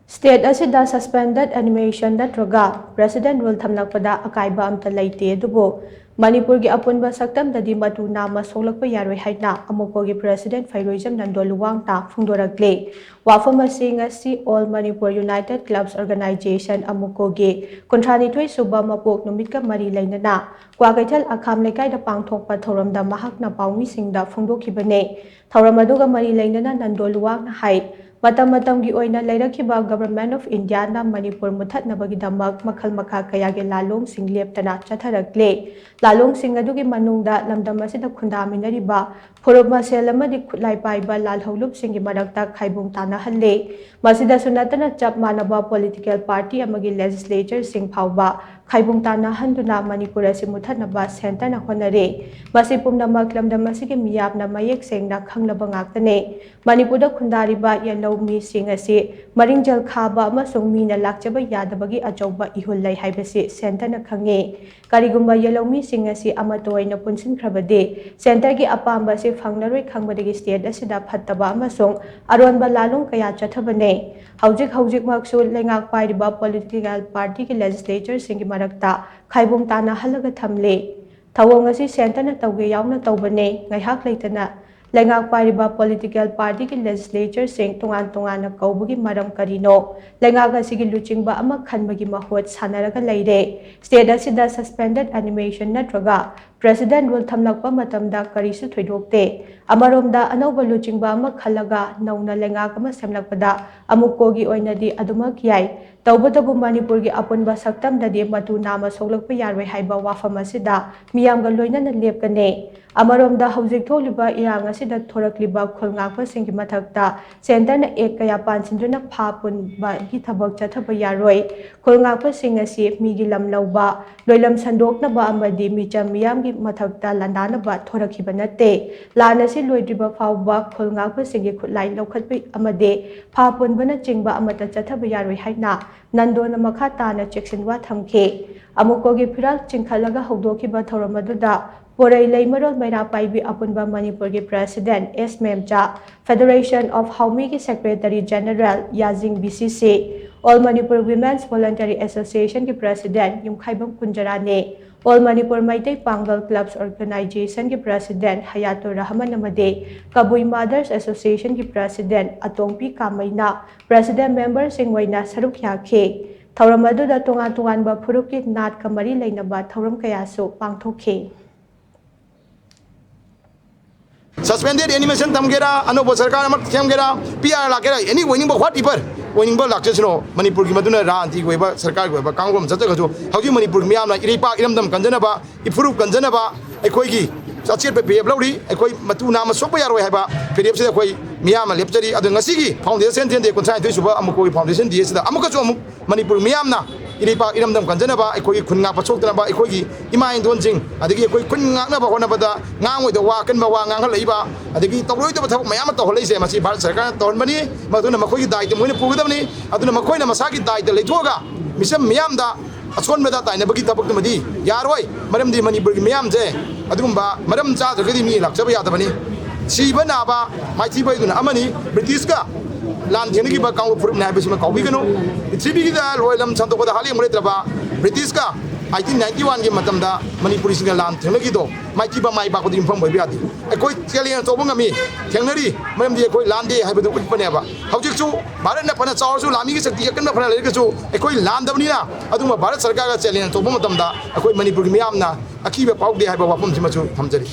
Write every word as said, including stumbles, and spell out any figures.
State ꯑꯁꯤꯗ suspended animation ꯅꯠꯇ꯭ꯔꯒ President Rule ꯊꯝꯂꯛꯄꯗ ꯑꯀꯥꯏꯕ ꯑꯝꯇ ꯂꯩꯇꯦ, ꯑꯗꯨꯕꯨ ꯃꯅꯤꯄꯨꯔꯒꯤ ꯑꯄꯨꯟꯕ ꯁꯛꯇꯝꯗꯗꯤ ꯃꯇꯨ ꯅꯥꯝꯃ ꯁꯣꯛꯂꯛꯄ ꯌꯥꯔꯣꯏ ꯍꯥꯏꯅ ꯑꯃꯨꯀꯣꯒꯤ President ꯐꯩꯔꯣꯏꯖꯝ ꯅꯟꯗꯣ ꯂꯨꯋꯥꯡꯅ ꯐꯣꯡꯗꯣꯔꯛꯂꯤ꯫ ꯋꯥꯐꯝ ꯑꯁꯤ ꯉꯁꯤ All Manipur United Clubs Organization, ꯑꯃꯨꯀꯣꯒꯤ ꯀꯨꯟꯊ꯭ꯔꯥꯅꯤꯊꯣꯏ ꯁꯨꯕ ꯃꯄꯣꯛ ꯅꯨꯃꯤꯠꯀ ꯃꯔꯤ ꯂꯩꯅꯅ ꯀ꯭ꯋꯥꯀꯩꯊꯦꯜ ꯑꯈꯥꯝ ꯂꯩꯀꯥꯏꯗ ꯄꯥꯡꯊꯣꯛꯄ ꯊꯧꯔꯝꯗ ꯃꯍꯥꯛꯅ ꯄꯥꯎꯃꯤꯁꯤꯡꯗ ꯐꯣꯡꯗꯣꯛꯈꯤꯕꯅꯤ꯫ ꯊꯧꯔꯝ ꯑꯗꯨꯒ ꯃꯔꯤ ꯂꯩꯅꯅ ꯅꯟꯗꯣ ꯂꯨꯋꯥꯡꯅ ꯍꯥꯏ, ꯃꯇꯝ ꯃꯇꯝꯒꯤ ꯑꯣꯏꯅ ꯂꯩꯔꯛꯈꯤꯕ Government of Indiaꯅ ꯃꯅꯤꯄꯨꯔ ꯃꯨꯊꯠꯅꯕꯒꯤꯗꯃꯛ ꯃꯈꯜ ꯃꯈꯥ ꯀꯌꯥꯒꯤ ꯂꯥꯂꯣꯡꯁꯤꯡ ꯂꯦꯞꯇꯅ ꯆꯠꯊꯔꯛꯂꯦ꯫ ꯂꯥꯂꯣꯡꯁꯤꯡ ꯑꯗꯨꯒꯤ ꯃꯅꯨꯡꯗ ꯂꯝꯗꯝ ꯑꯁꯤꯗ ꯈꯨꯟꯗꯥꯃꯤꯟꯅꯔꯤꯕ ꯐꯨꯔꯨꯞ ꯃꯁꯦꯜ ꯑꯃꯗꯤ ꯈꯨꯠꯂꯥꯏ ꯄꯥꯏꯕ ꯂꯥꯜꯍꯧꯂꯨꯞꯁꯤꯡꯒꯤ ꯃꯔꯛꯇ ꯈꯥꯏꯕꯨꯡ ꯇꯥꯅꯍꯜꯂꯦ꯫ ꯃꯁꯤꯗꯁꯨ ꯅꯠꯇꯅ ꯆꯞ ꯃꯥꯟꯅꯕ political party ꯑꯃꯒꯤ legislatorꯁꯤꯡ ꯐꯥꯎꯕ ꯈꯥꯏꯕꯨꯡ ꯇꯥꯅꯍꯟꯗꯨꯅ ꯃꯅꯤꯄꯨꯔ ꯑꯁꯤ ꯃꯨꯊꯠꯅꯕ centreꯅ ꯍꯣꯠꯅꯔꯦ꯫ ꯃꯁꯤ ꯄꯨꯝꯅꯃꯛ ꯂꯝꯗꯝ ꯑꯁꯤꯒꯤ ꯃꯤꯌꯥꯝꯅ ꯃꯌꯦꯛ ꯁꯦꯡꯅ ꯈꯪꯂꯕ ꯉꯥꯛꯇꯅꯤ꯫ ꯃꯅꯤꯄꯨꯔꯗ ꯈꯨꯟꯗꯥꯔꯤꯕ ꯌꯦꯜꯍꯧꯃꯤꯁꯤꯡ ꯑꯁꯤ ꯃꯔꯤꯡꯖꯦꯜ ꯈꯥꯕ ꯑꯃꯁꯨꯡ ꯃꯤꯅ ꯂꯥꯛꯆꯕ ꯌꯥꯗꯕꯒꯤ ꯑꯆꯧꯕ ꯏꯍꯨꯜ ꯂꯩ ꯍꯥꯏꯕꯁꯤ centreꯅ ꯈꯪꯉꯤ꯫ ꯀꯔꯤꯒꯨꯝꯕ ꯌꯦꯜꯍꯧꯃꯤꯁꯤꯡ ꯑꯁꯤ ꯑꯃꯠꯇ ꯑꯣꯏꯅ ꯄꯨꯟꯁꯤꯟꯈ꯭ꯔꯕꯗꯤ centreꯒꯤ ꯑꯄꯥꯝꯕ ꯑꯁꯤ ꯐꯪꯂꯔꯣꯏ ꯈꯪꯕꯗꯒꯤ state ꯑꯁꯤꯗ ꯐꯠꯇꯕ ꯑꯃꯁꯨꯡ ꯑꯔꯣꯟꯕ ꯂꯥꯂꯣꯡ ꯀꯌꯥ ꯆꯠꯊꯕꯅꯦ꯫ ꯍꯧꯖꯤꯛ ꯍꯧꯖꯤꯛꯃꯛꯁꯨ ꯂꯩꯉꯥꯛ ꯄꯥꯏꯔꯤꯕ political partyꯒꯤ legislatorꯁꯤꯡꯒꯤ ꯃꯔꯛꯇ ꯈꯥꯏꯕꯨꯡ ꯇꯥꯅꯍꯜꯂꯒ ꯊꯝꯂꯤ꯫ ꯊꯧꯑꯣꯡ ꯑꯁꯤ centreꯅ ꯇꯧꯒꯦ ꯌꯥꯎꯅ ꯇꯧꯕꯅꯦ꯫ ꯉꯥꯏꯍꯥꯛ ꯂꯩꯇꯅ ꯂꯩꯉꯥꯛ ꯄꯥꯏꯔꯤꯕ political partyꯒꯤ legislatorꯁꯤꯡ ꯇꯣꯉꯥꯟ ꯇꯣꯉꯥꯟꯅ ꯀꯧꯕꯒꯤ ꯃꯔꯝ ꯀꯔꯤꯅꯣ? ꯂꯩꯉꯥꯛ ꯑꯁꯤꯒꯤ ꯂꯨꯆꯤꯡꯕ ꯑꯃ ꯈꯟꯕꯒꯤ ꯃꯍꯨꯠ ꯁꯥꯟꯅꯔꯒ ꯂꯩꯔꯦ꯫ State ꯑꯁꯤꯗ suspended animation ꯅꯠꯇ꯭ꯔꯒ President Rule ꯊꯝꯂꯛꯄ ꯃꯇꯝꯗ ꯀꯔꯤꯁꯨ ꯊꯣꯏꯗꯣꯛꯇꯦ꯫ ꯑꯃꯔꯣꯝꯗ ꯑꯅꯧꯕ ꯂꯨꯆꯤꯡꯕ ꯑꯃ ꯈꯜꯂꯒ ꯅꯧꯅ ꯂꯩꯉꯥꯛ ꯑꯃ ꯁꯦꯝꯂꯛꯄꯗ ꯑꯃꯨꯛꯀꯣꯒꯤ ꯑꯣꯏꯅꯗꯤ ꯑꯗꯨꯃꯛ ꯌꯥꯏ꯫ ꯇꯧꯕꯇꯕꯨ ꯃꯅꯤꯄꯨꯔꯒꯤ ꯑꯄꯨꯟꯕ ꯁꯛꯇꯝꯗꯗꯤ ꯃꯇꯨ ꯅꯥꯝꯃ ꯁꯣꯛꯂꯛꯄ ꯌꯥꯔꯣꯏ ꯍꯥꯏꯕ ꯋꯥꯐꯝ ꯑꯁꯤꯗ ꯃꯤꯌꯥꯝꯒ ꯂꯣꯏꯅꯅ ꯂꯦꯞꯀꯅꯤ꯫ ꯑꯃꯔꯣꯝꯗ ꯍꯧꯖꯤꯛ ꯊꯣꯛꯂꯤꯕ ꯏꯔꯥꯡ ꯑꯁꯤꯗ ꯊꯣꯔꯛꯂꯤꯕ ꯈꯨꯜ ꯉꯥꯛꯄꯁꯤꯡꯒꯤ ꯃꯊꯛꯇ centreꯅ act ꯀꯌꯥ ꯄꯥꯟꯁꯤꯟꯗꯨꯅ ꯐꯥ ꯄꯨꯟꯕꯒꯤ ꯊꯕꯛ ꯆꯠꯊꯕ ꯌꯥꯔꯣꯏ꯫ ꯈꯨꯜ ꯉꯥꯛꯄꯁꯤꯡ ꯑꯁꯤ ꯃꯤꯒꯤ ꯂꯝ ꯂꯧꯕ, ꯂꯣꯏꯂꯝ ꯁꯟꯗꯣꯛꯅꯕ ꯑꯃꯗꯤ ꯃꯤꯆꯝ ꯃꯤꯌꯥꯝꯒꯤ ꯃꯊꯛꯇ ꯂꯥꯟꯗꯥꯅꯕ ꯊꯣꯔꯛꯈꯤꯕ ꯅꯠꯇꯦ꯫ ꯂꯥꯟ ꯑꯁꯤ ꯂꯣꯏꯗ꯭ꯔꯤꯕ ꯐꯥꯎꯕ ꯈꯨꯜ ꯉꯥꯛꯄꯁꯤꯡꯒꯤ ꯈꯨꯠꯂꯥꯏ ꯂꯧꯈꯠꯄ ꯑꯃꯗꯤ ꯐꯥ ꯄꯨꯟꯕꯅꯆꯤꯡꯕ ꯑꯃꯠꯇ ꯆꯠꯊꯕ ꯌꯥꯔꯣꯏ ꯍꯥꯏꯅ ꯅꯟꯗꯣꯅ ꯃꯈꯥ ꯇꯥꯅ ꯆꯦꯛꯁꯤꯟꯋꯥ ꯊꯝꯈꯤ꯫ ꯑꯃꯨꯛꯀꯣꯒꯤ ꯐꯤꯔꯥꯜ ꯆꯤꯡꯈꯠꯂꯒ ꯍꯧꯗꯣꯛꯈꯤꯕ ꯊꯧꯔꯝ ꯑꯗꯨꯗ ꯄꯣꯔꯩ ꯂꯩꯃꯔꯣꯜ ꯃꯩꯔꯥ ꯄꯥꯏꯕꯤ ꯑꯄꯨꯟꯕ ꯃꯅꯤꯄꯨꯔꯒꯤ President S ꯃꯦꯝꯆꯥ, Federation of ꯍꯥꯎꯃꯤꯒꯤ Secretary General ꯌꯥꯖꯤꯡ B C C, All Manipur Women's Voluntary Association ꯒꯤ President ꯌꯨꯝꯈꯥꯏꯕꯝ ꯀꯨꯟꯖꯔꯥꯅꯤ, All Manipur ꯃꯩꯇꯩ ꯄꯥꯡꯒꯜ Clubs Organization ꯒꯤ President ꯍꯌꯥꯇꯨꯔ ꯔꯍꯃꯟ ꯑꯃꯗꯤ ꯀꯕꯨꯏ Mothers Association ꯒꯤ President ꯑꯇꯣꯝꯕꯤ ꯀꯥꯃꯩꯅ President member ꯁꯤꯡ ꯑꯣꯏꯅ ꯁꯔꯨꯛ ꯌꯥꯈꯤ꯫ ꯊꯧꯔꯝ ꯑꯗꯨꯗ ꯇꯣꯉꯥꯟ ꯇꯣꯉꯥꯟꯕ ꯐꯨꯔꯨꯞꯀꯤ ꯅꯥꯠꯀ ꯃꯔꯤ ꯂꯩꯅꯕ ꯊꯧꯔꯝ ꯀꯌꯥꯁꯨ ꯄꯥꯡꯊꯣꯛꯈꯤ꯫ Suspended animation ꯊꯝꯒꯦꯔꯥ, ꯑꯅꯧꯕ ꯁꯔꯀꯥꯔ ꯑꯃ ꯁꯦꯝꯒꯦꯔꯥ, P R ꯂꯥꯛꯀꯦꯔꯥ, any ꯑꯣꯏꯅꯤꯡꯕ, whatever ꯑꯣꯏꯅꯤꯡꯕ ꯂꯥꯛꯆꯁꯅꯣ, ꯃꯅꯤꯄꯨꯔꯒꯤ ꯃꯗꯨꯅ ꯔꯥꯟꯇꯤꯒꯤ ꯑꯣꯏꯕ, ꯁꯔꯀꯥꯔꯒꯤ ꯑꯣꯏꯕ ꯀꯥꯡꯂꯣꯟ ꯆꯠꯆꯒꯁꯨ, ꯍꯧꯖꯤꯛ ꯃꯅꯤꯄꯨꯔꯒꯤ ꯃꯤꯌꯥꯝꯅ ꯏꯔꯩꯄꯥꯛ ꯏꯔꯝꯗꯝ ꯀꯟꯖꯅꯕ, ꯏꯐꯨꯔꯨꯞ ꯀꯟꯖꯅꯕ ꯑꯩꯈꯣꯏꯒꯤ ꯑꯆꯦꯠꯄ ꯐꯤꯔꯦꯞ ꯂꯧꯔꯤ꯫ ꯑꯩꯈꯣꯏ ꯃꯇꯨ ꯅꯥꯝꯃ ꯁꯣꯛꯄ ꯌꯥꯔꯣꯏ ꯍꯥꯏꯕ ꯐꯤꯔꯦꯞꯁꯤꯗ ꯑꯩꯈꯣꯏ ꯃꯤꯌꯥꯝ ꯑꯃ ꯂꯦꯞꯆꯔꯤ꯫ ꯑꯗꯣ ꯉꯁꯤꯒꯤ Foundation Day, ꯀꯨꯟꯊ꯭ꯔꯥ ꯅꯤꯊꯣꯏ ꯁꯨꯕ ꯑꯃꯨꯛꯀꯣꯏ Foundation Day ꯑꯁꯤꯗ ꯑꯃꯨꯛꯀꯁꯨ ꯑꯃꯨꯛ ꯃꯅꯤꯄꯨꯔ ꯃꯤꯌꯥꯝꯅ ꯏꯔꯩꯄꯥꯛ ꯏꯔꯝꯗꯝ ꯀꯟꯖꯅꯕ, ꯑꯩꯈꯣꯏꯒꯤ ꯈꯨꯟ ꯉꯥꯛꯄ ꯁꯣꯛꯇꯅꯕ, ꯑꯩꯈꯣꯏꯒꯤ ꯏꯃꯥ ꯏꯟꯗꯣꯟꯁꯤꯡ, ꯑꯗꯒꯤ ꯑꯩꯈꯣꯏ ꯈꯨꯟ ꯉꯥꯛꯅꯕ ꯍꯣꯠꯅꯕꯗ ꯉꯥꯡꯉꯣꯏꯗꯕ ꯋꯥ, ꯑꯀꯟꯕ ꯋꯥ ꯉꯥꯡꯍꯜꯂꯛꯏꯕ, ꯑꯗꯒꯤ ꯇꯧꯔꯣꯏꯗꯕ ꯊꯕꯛ ꯃꯌꯥꯝ ꯑꯃ ꯇꯧꯍꯜꯂꯛꯏꯁꯦ, ꯃꯁꯤ ꯚꯥꯔꯠ ꯁꯔꯀꯥꯔꯅ ꯇꯧꯍꯟꯕꯅꯤ꯫ ꯃꯗꯨꯅ ꯃꯈꯣꯏꯒꯤ ꯗꯥꯏꯇ ꯃꯣꯏꯅ ꯄꯨꯒꯗꯕꯅꯤ꯫ ꯑꯗꯨꯅ ꯃꯈꯣꯏꯅ ꯃꯁꯥꯒꯤ ꯗꯥꯏꯇ ꯂꯩꯊꯣꯛꯑꯒ ꯃꯤꯆꯝ ꯃꯤꯌꯥꯝꯗ ꯑꯁꯣꯟꯕꯗ ꯇꯥꯏꯅꯕꯒꯤ ꯊꯕꯛꯇꯨꯃꯗꯤ ꯌꯥꯔꯣꯏ꯫ ꯃꯔꯝꯗꯤ ꯃꯅꯤꯄꯨꯔꯒꯤ ꯃꯤꯌꯥꯝꯁꯦ ꯑꯗꯨꯒꯨꯝꯕ ꯃꯔꯝ ꯆꯥꯗ꯭ꯔꯒꯗꯤ ꯃꯤ ꯂꯥꯛꯆꯕ ꯌꯥꯗꯕꯅꯤ꯫ ꯁꯤꯕ ꯅꯥꯕ, ꯃꯥꯏꯊꯤꯕ ꯍꯥꯏꯗꯨꯅ ꯑꯃꯅꯤ꯫ ꯕ꯭ꯔꯤꯇꯤꯁꯀ ꯂꯥꯟ ꯊꯦꯡꯅꯈꯤꯕ ꯀꯥꯡꯂꯨꯞ ꯐꯨꯔꯨꯞꯅꯤ ꯍꯥꯏꯕꯁꯤꯃ ꯀꯥꯎꯕꯤꯒꯅꯨ꯫ ꯄ꯭ꯔꯤꯊꯤꯕꯤꯒꯤꯗ ꯂꯣꯏ ꯂꯝ ꯁꯟꯗꯣꯛꯄꯗ ꯍꯥꯂꯦꯡꯕ ꯂꯩꯇ꯭ꯔꯕ ꯕ꯭ꯔꯤꯇꯤꯁꯀ eighteen ninety one ꯒꯤ ꯃꯇꯝꯗ ꯃꯅꯤꯄꯨꯔꯤꯁꯤꯡꯅ ꯂꯥꯟ ꯊꯦꯡꯅꯈꯤꯗꯣ ꯃꯥꯏꯊꯤꯕ ꯃꯥꯏ ꯄꯥꯛꯄꯗ ꯌꯨꯝꯐꯝ ꯑꯣꯏꯕ ꯌꯥꯗꯦ꯫ ꯑꯩꯈꯣꯏ ꯆꯦꯂꯦꯟꯖ ꯇꯧꯕ ꯉꯝꯃꯤ, ꯊꯦꯡꯅꯔꯤ, ꯃꯔꯝꯗꯤ ꯑꯩꯈꯣꯏ ꯂꯥꯟꯗꯦ ꯍꯥꯏꯕꯗꯨ ꯎꯠꯄꯅꯦꯕ꯫ ꯍꯧꯖꯤꯛꯁꯨ ꯚꯥꯔꯠꯅ ꯐꯅ ꯆꯥꯎꯔꯁꯨ, ꯂꯥꯟꯃꯤꯒꯤ ꯁꯛꯇꯤ ꯑꯀꯟꯕ ꯐꯅ ꯂꯩꯔꯒꯁꯨ, ꯑꯩꯈꯣꯏ ꯂꯥꯟꯗꯕꯅꯤꯅ ꯑꯗꯨꯒꯨꯝꯕ ꯚꯥꯔꯠ ꯁꯔꯀꯥꯔꯒ ꯆꯦꯂꯦꯟꯖ ꯇꯧꯕ ꯃꯇꯝꯗ ꯑꯩꯈꯣꯏ ꯃꯅꯤꯄꯨꯔꯒꯤ ꯃꯤꯌꯥꯝꯅ ꯑꯀꯤꯕ ꯐꯥꯎꯗꯦ ꯍꯥꯏꯕ ꯋꯥꯐꯝꯁꯤꯃꯁꯨ ꯊꯝꯖꯔꯤ꯫